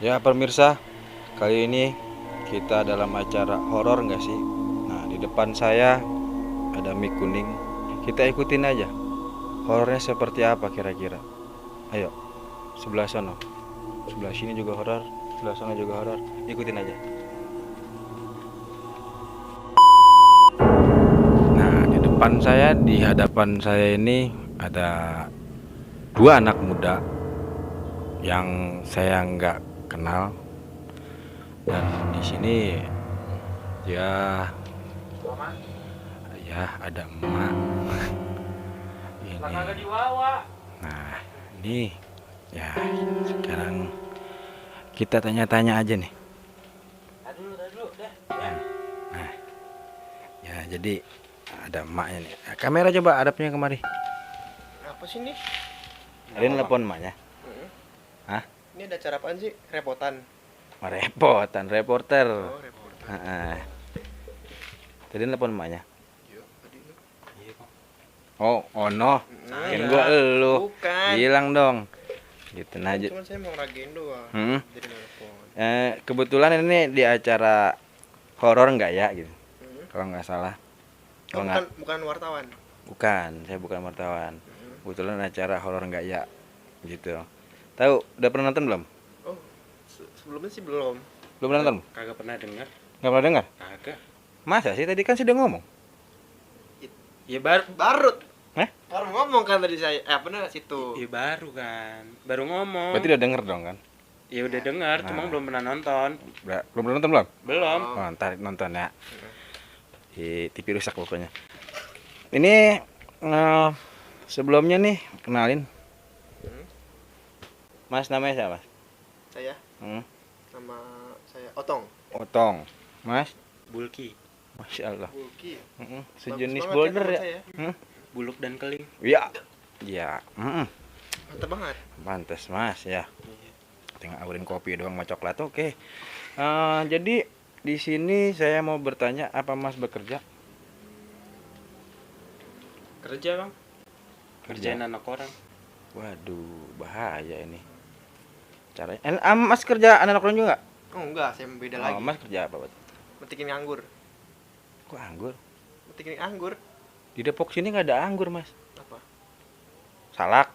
Ya pemirsa, kali ini kita dalam acara horor nggak sih? Nah di depan saya ada mic kuning. Kita ikutin aja. Horornya seperti apa kira-kira? Ayo, sebelah sana. Sebelah sini juga horor, sebelah sana juga horor. Ikutin aja. Nah di depan saya, di hadapan saya ini ada dua anak muda yang saya nggak kenal. Dan di sini ya ada emak ini. Nah ini ya sekarang kita tanya-tanya aja nih. Nah ya jadi ada emaknya nih. Nah, kamera coba hadapnya kemari. Apa sih nih? Ada telepon emaknya. Hah? Ini ada acara apaan sih? Repotan. Repotan reporter. Oh, repotan. Tadi telepon emaknya. Iya, tadi lu. Oh no. Kirain gua elu. Bukan. Bilang dong. Gitu aja. Cuman saya mau ngeragain doang. Hmm. Jadi nelpon. Kebetulan ini di acara horor nggak ya gitu? Kalau nggak salah. Oh, Kalau nggak, bukan wartawan. bukan, saya bukan wartawan. Kebetulan acara horor nggak ya gitu. Tahu? Udah pernah nonton belum? Oh, sebelumnya sih belum. Belum pernah nonton? Kagak pernah dengar. Nggak pernah dengar? Kagak. Masa sih? Tadi kan sudah ngomong. Ya baru Hah? Baru ngomong kan tadi saya. Apa namanya situ? ya baru kan. Baru ngomong. Berarti udah denger dong kan? Ya udah dengar, Nah. cuma belum pernah nonton. Belum pernah nonton belum? Belum. Oh, ntar nonton ya. Di TV rusak pokoknya. Ini sebelumnya nih kenalin. Mas namanya siapa? Saya sama saya Otong. Otong. Mas? Bulki, Masya Allah. Bulki. Sejenis Bagus banget boulder ya ya? teman saya. buluk dan keling. Ya. Ya. Mantap banget. Pantes Mas ya. Iya. Tinggal awurin kopi doang sama coklat. Oke. Jadi di sini saya mau bertanya, apa Mas bekerja? Kerja, Bang. Kerjain anak orang. Waduh, bahaya ini. Caranya. Mas kerja anak orang juga nggak? Oh enggak, saya beda lagi. Mas kerja apa, Pak? Metikin anggur. Kok anggur? Metikin anggur. Di Depok sini nggak ada anggur, Mas. Apa? Salak,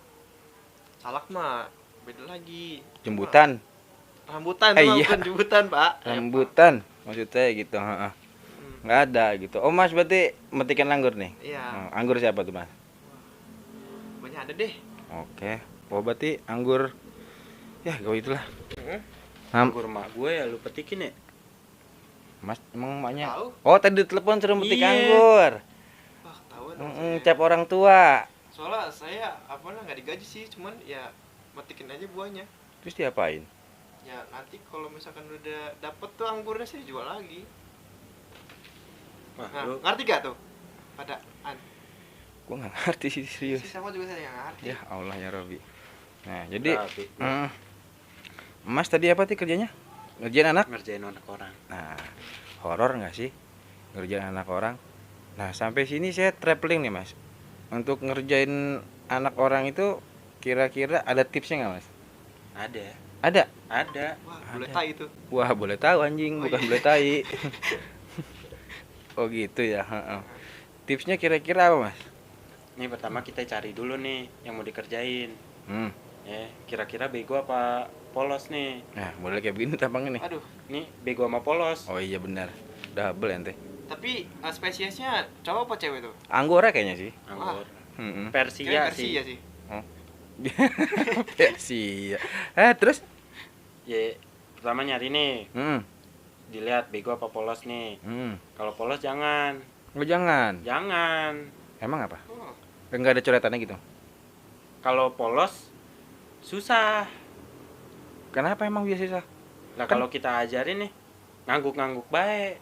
Salak mah beda lagi. jembutan, Rambutan Eh, mah iya. bukan jembutan, Pak. rambutan, maksudnya gitu. Heeh. Nggak ada gitu. Oh, Mas berarti metikan anggur nih? Iya. Anggur siapa tuh, Mas? Banyak ada deh. Oke. Oh, berarti anggur. Ya, gue itulah. Anggur mak gue ya lu petikin ya. Mas, emang emaknya? Tahu? Oh, tadi telepon suruh metik Iya. anggur. Wah, ketahuan dong saya. Cap orang tua. Soalnya saya nggak digaji sih, cuman ya metikin aja buahnya. Terus diapain? Ya nanti kalau misalkan udah dapet tuh anggurnya saya jual lagi. Wah, Nah, lu ngerti gak tuh? Padaan. Gua nggak ngerti sih serius. Si sama juga saya nggak ngerti. Ya Allah ya Robi. Nah, jadi Rabi. Mas tadi apa sih kerjanya? Ngerjain anak? Ngerjain anak orang. Nah, horor nggak sih ngerjain anak orang? Nah, sampai sini saya traveling nih, Mas. Untuk ngerjain anak orang itu kira-kira ada tipsnya nggak, Mas? Ada. Ada. Ada. Wah, boleh Ada. tai itu. Wah, boleh tahu anjing, Oh, bukan iya. boleh tai. Oh gitu ya. Heeh. Tipsnya kira-kira apa, Mas? Nih pertama kita cari dulu nih yang mau dikerjain. Hmm. Ya, kira-kira bego apa polos nih. Nah, boleh kayak begini tampangnya nih. Aduh, Nih bego sama polos. Oh iya benar. Double ente. tapi spesiesnya cowok apa cewek tuh? Anggora kayaknya sih. Anggur. Heeh. Persia Kayaknya sih. Persia sih. Persia. Terus? Ya, pertama nyari nih. Hmm. Dilihat bego apa polos nih. Hmm. Kalau polos jangan. Oh jangan. Jangan. Emang apa? Oh, Enggak ada coretannya gitu. Kalau polos susah. Kenapa emang biasa sih? Lah Kan- kalau kita ajarin nih ngangguk-ngangguk baik.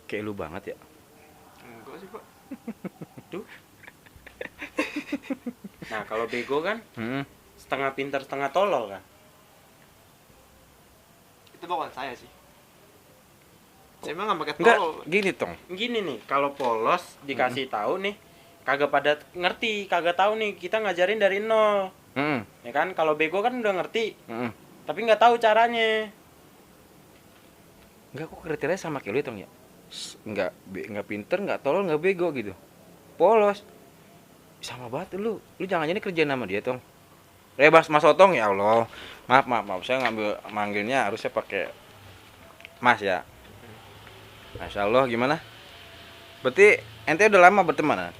Kayak lu banget ya. enggak sih, Pak. Tuh. Nah, kalau bego kan Hmm. setengah pintar setengah tolol kan. Itu bukan saya sih. Saya emang nggak pakai Enggak, tol. gini tong. Gini nih, kalau polos dikasih tahu nih kagak pada ngerti, kagak tahu nih kita ngajarin dari nol. Hmm. Ya kan? Kalau bego kan udah ngerti. Hmm. Tapi nggak tahu caranya. Enggak, kok kriteria sama kayak lu Tong ya? Enggak pinter, enggak tolol, enggak bego gitu. Polos. Sama banget lu. Lu jangan jadi kerja nama dia Tong. Mas Otong ya Allah. Maaf. Saya manggilnya harusnya pakai Mas ya. Masya Allah, gimana? Berarti ente udah lama berteman?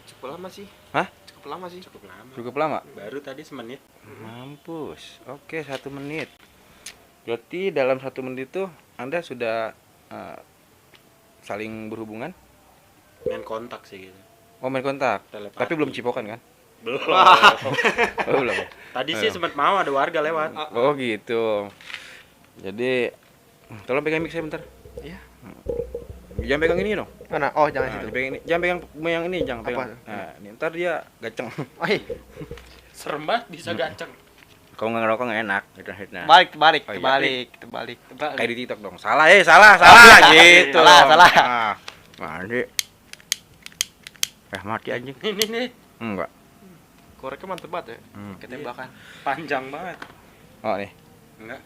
Cukup lama sih. Hah? Cukup lama sih. Cukup lama. Cukup lama? Baru tadi semenit. Mampus. Oke, 1 menit. Berarti dalam 1 menit itu Anda sudah saling berhubungan? Main kontak sih gitu. Oh, main kontak. Telepati. Tapi belum cipokan kan? Belum. Oh, belum. Tadi sih sempat mau ada warga lewat. Oh, gitu. Jadi tolong pegang mic saya bentar. Iya. Jangan pegang ini dong. Mana? Oh, jangan Nah, situ. dipegang ini. Jangan pegang yang ini, jangan Apa? pegang. Nah, ini ntar dia gaceng. Oh, iya. Serem banget bisa gaceng. Kalau nggak ngerokok nggak enak. Nah, Terbalik. Oh, iya. Terbalik. kayak di TikTok dong. Salah salah gitu. Salah. Ah, mati. Mati anjing. Ini nih Enggak. Koreknya mantep banget ya. Ketembakan. panjang banget. Oh, nih. Enggak.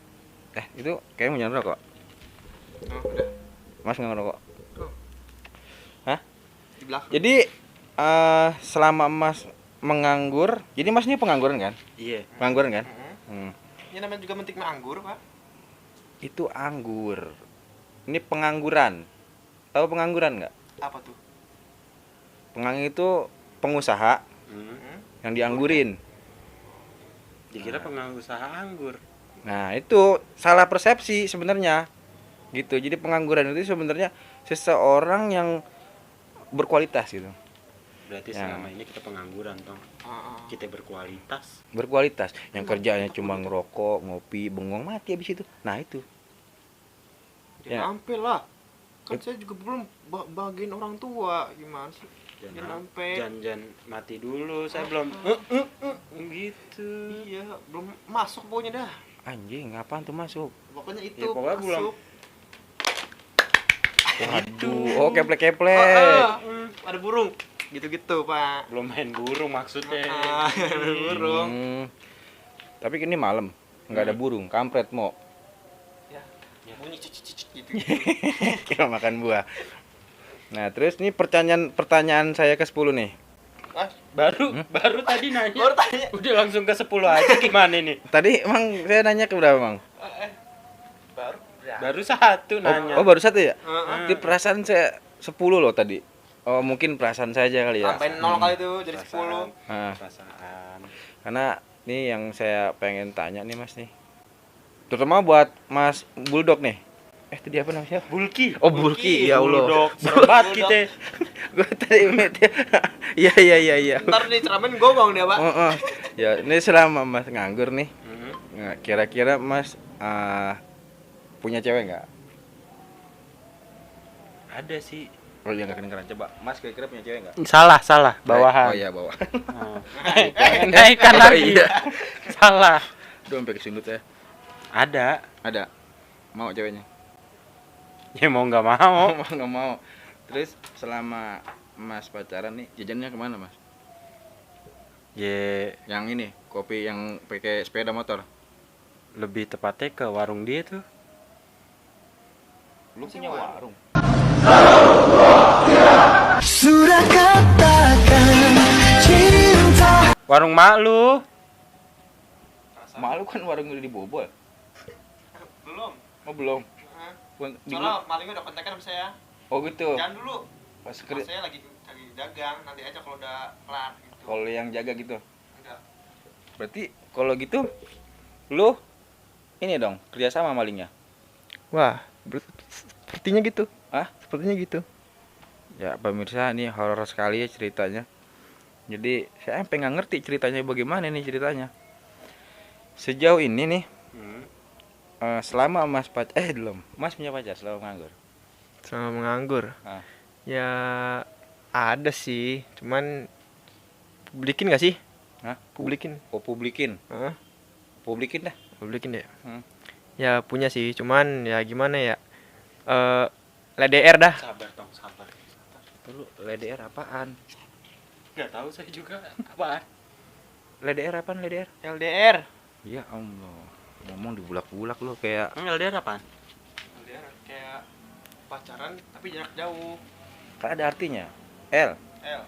Itu kayaknya mau nyala rokok. Oh, udah. Mas nggak ngerokok. Di belakang. Jadi selama Mas menganggur, jadi Mas ini pengangguran kan? Iya. Pengangguran kan? Heeh. Ya namanya juga mentik anggur, Pak. Itu anggur. Ini pengangguran. Tahu pengangguran nggak? Apa tuh? Penganggur itu pengusaha yang dianggurin. Dikira pengusaha anggur. Nah, itu salah persepsi sebenarnya. Gitu. Jadi pengangguran itu sebenarnya seseorang yang berkualitas gitu. Berarti Ya. selama ini kita pengangguran, Tong. Kita berkualitas. Berkualitas. Yang kerjanya cuma ngerokok, ngopi, bengong, mati habis itu. Nah, itu. Ya, Ya. sampai lah. Kan saya juga belum bagiin orang tua. Gimana sih? Jangan sampai. Jangan mati dulu. Saya belum gitu. Iya, belum masuk pokoknya dah. Anjing, ngapain tuh masuk? Pokoknya itu Ya, pokoknya belum. masuk. Waduh, oh keplek-keplek. Ada burung. Gitu-gitu, Pak. Belum main burung maksudnya. Ada burung. Tapi ini malam, nggak ada burung, kampret mau. Ya, bunyi cicit gitu. Kira makan buah. Nah, terus ini pertanyaan saya ke-10 nih. Baru tadi nanya. Baru tanya. Udah langsung ke 10 aja gimana ini? Tadi emang saya nanya ke berapa, Bang? Baru. Baru satu nanya. Oh, baru 1 ya? Heeh. Di perasaan saya 10 loh tadi. Oh, mungkin perasaan saja kali ya. Tambahin 0 kali tuh jadi 10. Nah, Perasaan. karena nih yang saya pengen tanya nih, Mas nih. Terutama buat Mas Bulldog nih. Tadi apa namanya? Bulky. Oh, Bulky, ya Allah. Bulldog. Serem banget kita. Gue tadi inget ya. Iya. Ntar nih ceramain gongong dia, Pak. Oh. Ya, ini selama Mas nganggur nih. Mhm. Nah, kira-kira Mas punya cewek nggak? Ada sih. Oh, yang nggak kedengeran. Coba, Mas kira-kira punya cewek nggak? Salah, bawahan. Oh iya, bawahan. Naikkan lagi. Iya. Salah. Aduh, sampai kesundut ya. Ada. Ada. Mau ceweknya? Ya mau nggak mau. Mau nggak mau. Terus selama Mas pacaran nih, jajannya kemana, Mas? Ya Yang ini, kopi yang pakai sepeda motor. lebih tepatnya ke warung dia tuh. Lu punya warung? Sudah katakan cinta. Warung mak lu. Malu kan warung udah dibobol. Belum. Oh, belum. Heeh. Di- Soalnya malingnya udah kontekan sama saya. Oh, gitu. Jangan dulu. Pas Mas saya lagi dagang, nanti aja kalau udah kelar gitu. kalau yang jaga gitu. Enggak. Berarti kalau gitu lu ini dong, kerja sama malingnya. Wah, sepertinya gitu. Hah? Sepertinya gitu. Ya, pemirsa, ini horor sekali ya ceritanya. Jadi, saya sampai nggak ngerti ceritanya bagaimana nih ceritanya. Sejauh ini nih, selama Mas belum. Mas punya pacar selama nganggur. Sama menganggur. Ah. Ya ada sih, cuman publikin gak sih? Hah? Publikin. Oh, publikin. Heeh. Publikin dah. Publikin ya. Hmm. Ya punya sih, cuman ya gimana ya? LDR dah. Sabar Tong, sabar. Lu LDR apaan? Nggak tahu saya juga apaan. LDR apaan LDR? LDR. Ya Allah. Ngomong dibulak-bulak lu kayak LDR apaan? LDR kayak pacaran tapi jarak jauh. kan ada artinya. L, L.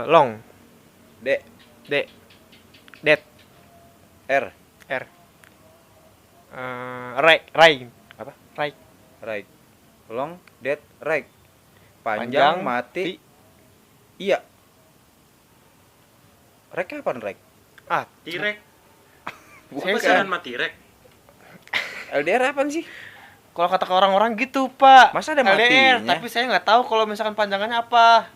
Long. D, D. Det. R, R. Rai. Apa? Rai. right. Long, dead, right. Panjang, Panjang, mati. Iya. Rek kapan rek? Ah, Tirek. Saya Pacaran kan- sama Tirek. LDR apaan sih? kalau kata orang-orang gitu, Pak. Masa ada LDR, matinya? tapi saya nggak tahu kalau misalkan panjangannya apa.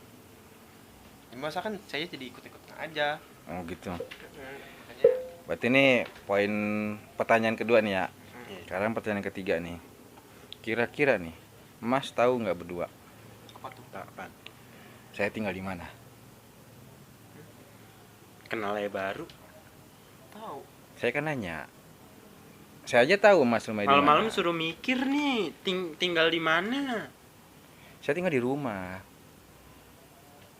Ya, misalkan saya jadi ikut-ikut aja. Oh gitu. Makanya Berarti ini poin pertanyaan kedua nih ya. Iya. Sekarang pertanyaan ketiga nih. Kira-kira nih, Mas tahu nggak berdua apa tuh? Apaan? saya tinggal di mana? Kenalnya baru. Tahu. Saya kan nanya. Saya aja tahu Mas rumah di mana. Malam-malam suruh mikir nih, tinggal di mana? Saya tinggal di rumah.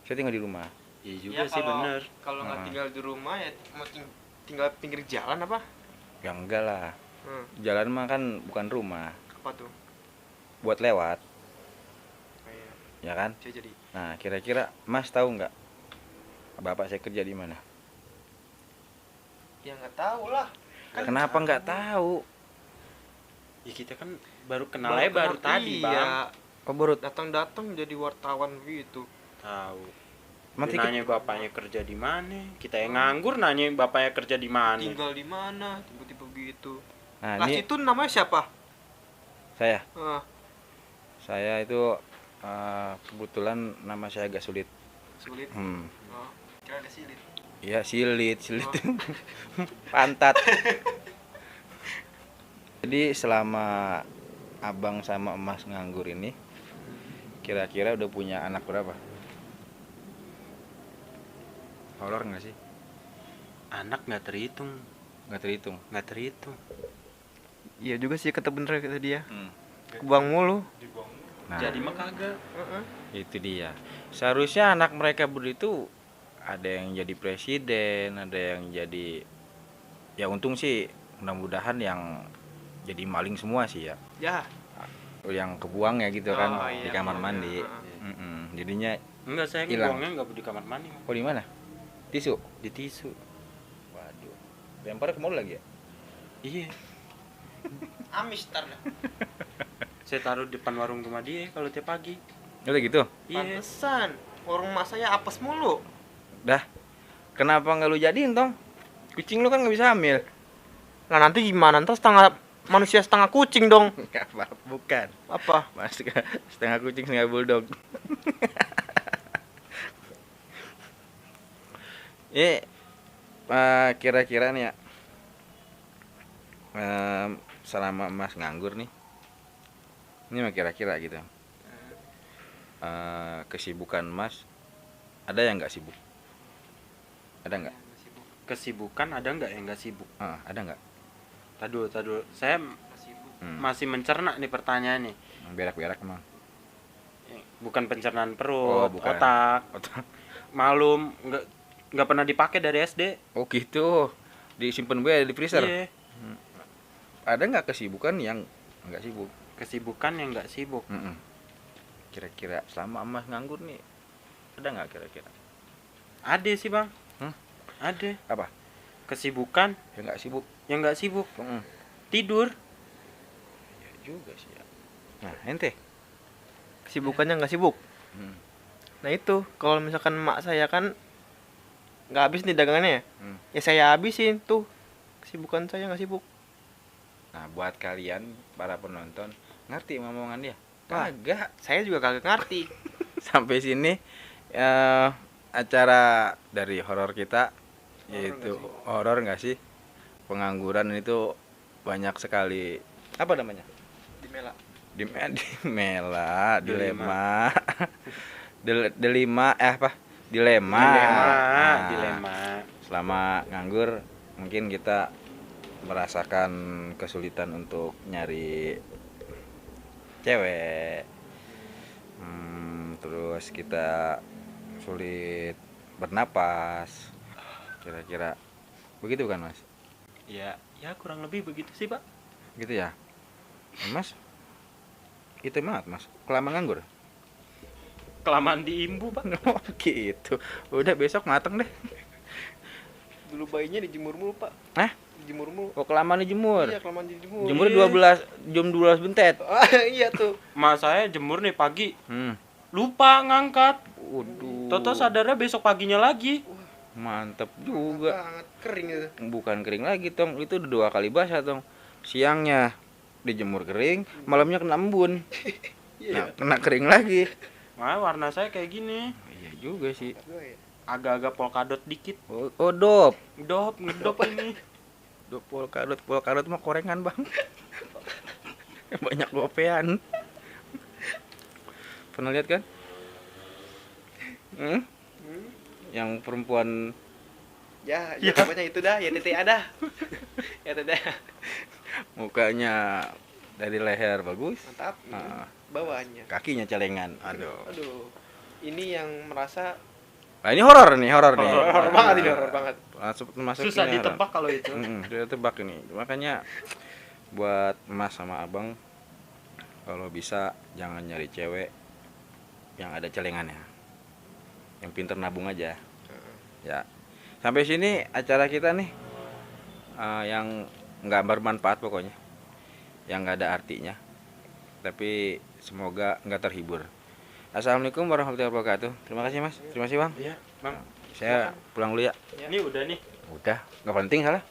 Saya tinggal di rumah. Iya juga Ya, sih bener. Kalau nggak Ah. tinggal di rumah ya mau tinggal pinggir jalan apa? Ya enggak lah. Hmm, Jalan mah kan bukan rumah, apa tuh? buat lewat, Kayak ya kan? saya jadi. Nah, kira-kira Mas tahu nggak bapak saya kerja di mana? Ya nggak tahu lah. Kenapa nggak tahu? Ya kita kan baru kenalnya baru tadi, Bang. Oh, baru Datang-datang jadi wartawan gitu. Tahu. nanti Dia nanya bapaknya kerja di mana? Kita yang nganggur nanya bapaknya kerja di mana? Tinggal di mana? Tiba-tiba gitu. Nah, Lah ini itu namanya siapa? saya. Ah, Saya itu kebetulan nama saya agak sulit. sulit. Hmm. Oh, kira ada silit. Iya, silit. Oh. Pantat. Jadi selama abang sama emas nganggur ini, kira-kira udah punya anak berapa? Horor nggak sih? Anak nggak terhitung, Nggak terhitung. nggak terhitung. Iya juga sih kata bener kata dia. Hmm. Kebuang mulu. Nah, Jadi mah kagak. Heeh. itu dia. Seharusnya anak mereka berdua itu ada yang jadi presiden, ada yang jadi, ya untung sih mudah-mudahan yang jadi maling semua sih ya. Ya. Yang kebuang ya gitu kan Oh, di iya, kamar iya, mandi. iya. Jadinya Enggak, saya Hilang. ngebuangnya nggak di kamar mandi, oh di mana? Tisu. di tisu. Waduh. Lemparnya ke mall lagi ya? Iya. Amis tar dah. Saya taruh di depan warung rumah dia kalau tiap pagi. Udah gitu. Iya. Pantesan. Warung mas saya apes mulu. Dah. Kenapa nggak lu jadiin tong? Kucing lu kan nggak bisa hamil. Nah nanti gimana? Ntar setengah manusia setengah kucing dong. Nggak apa, bukan. Apa? Mas setengah kucing setengah bulldog. Kira-kira nih ya. Selama Mas nganggur nih. Ini mah kira-kira gitu. Kesibukan Mas ada yang nggak sibuk? Ada nggak? Kesibukan ada nggak yang nggak sibuk? Ada nggak? Tadu. Saya masih mencerna nih pertanyaan nih. Berak-berak emang. Bukan pencernaan Oh, perut, bukan. otak, malum, nggak pernah dipakai dari SD. Oh gitu. Disimpan gue di freezer. Iya. Ada nggak kesibukan yang nggak sibuk? Kesibukan yang nggak sibuk. Kira-kira selama Mas nganggur nih ada nggak kira-kira? Ada sih, Bang. Hmm? Ada. Apa? Kesibukan Yang nggak sibuk? yang nggak sibuk. Mm-mm. Tidur. Ya juga sih ya. Nah ente? Kesibukannya nggak sibuk. Hmm. Nah itu kalau misalkan mak saya kan nggak habis nih dagangannya ya. Hmm. Ya saya habisin tuh. Kesibukan saya nggak sibuk. Nah buat kalian para penonton ngerti omongan dia? Wah. Kagak. Saya juga kagak ngerti. Sampai sini acara dari horor kita yaitu horor nggak sih? Pengangguran itu banyak sekali apa namanya? Dimela. Dilema, Dilema. dilema apa? Dilema. Nah, Dilema. Selama nganggur mungkin kita merasakan kesulitan untuk nyari cewek. Terus kita sulit bernapas. Kira-kira begitu kan, Mas? Ya, ya kurang lebih begitu sih, Pak. Gitu ya. Mas, itu banget mas, kelamaan nganggur. Kelamaan diimbu, Pak. Oh gitu. Udah besok mateng deh. Dulu bayinya dijemur mulu, Pak. Hah? Dijemur mulu. Oh kelamaan dijemur. Iya, kelamaan dijemur. Jemur Iya. 12 bentet. Ah, iya tuh. Mas saya jemur nih pagi, Hmm. lupa ngangkat. Waduh. Toto sadarnya besok paginya lagi. Mantep juga. Banget kering itu. Bukan kering lagi tong, itu udah 2 kali basah tong. Siangnya dijemur kering, malamnya kena embun. Nah, kena kering lagi. Nah, warna saya kayak gini. Iya juga sih. Gua ya. Agak-agak polkadot dikit. Oh dop. Ngedop ini. Dop polkadot mah korengan bang. Banyak gopean. Pernah lihat kan? Hmm? Yang perempuan Ya, ya pokoknya itu dah, ya titik ada. Ya titik. mukanya dari leher bagus, Mantap. Nah. Bawahnya. kakinya celengan. Aduh. Aduh. Ini yang merasa Nah, ini horor nih. horor banget ini, horor banget. Masuk Susah ini horor. ditebak kalau itu. Sudah tebak ini. Makanya buat Mas sama Abang, kalau bisa jangan nyari cewek yang ada celengannya, yang pinter nabung aja. Ya, sampai sini acara kita nih, yang nggak bermanfaat pokoknya, yang nggak ada artinya, tapi semoga nggak terhibur. Assalamualaikum warahmatullahi wabarakatuh. Terima kasih mas, terima kasih bang. Iya, Bang. Saya pulang dulu ya. Ini udah nih. Udah, nggak penting salah.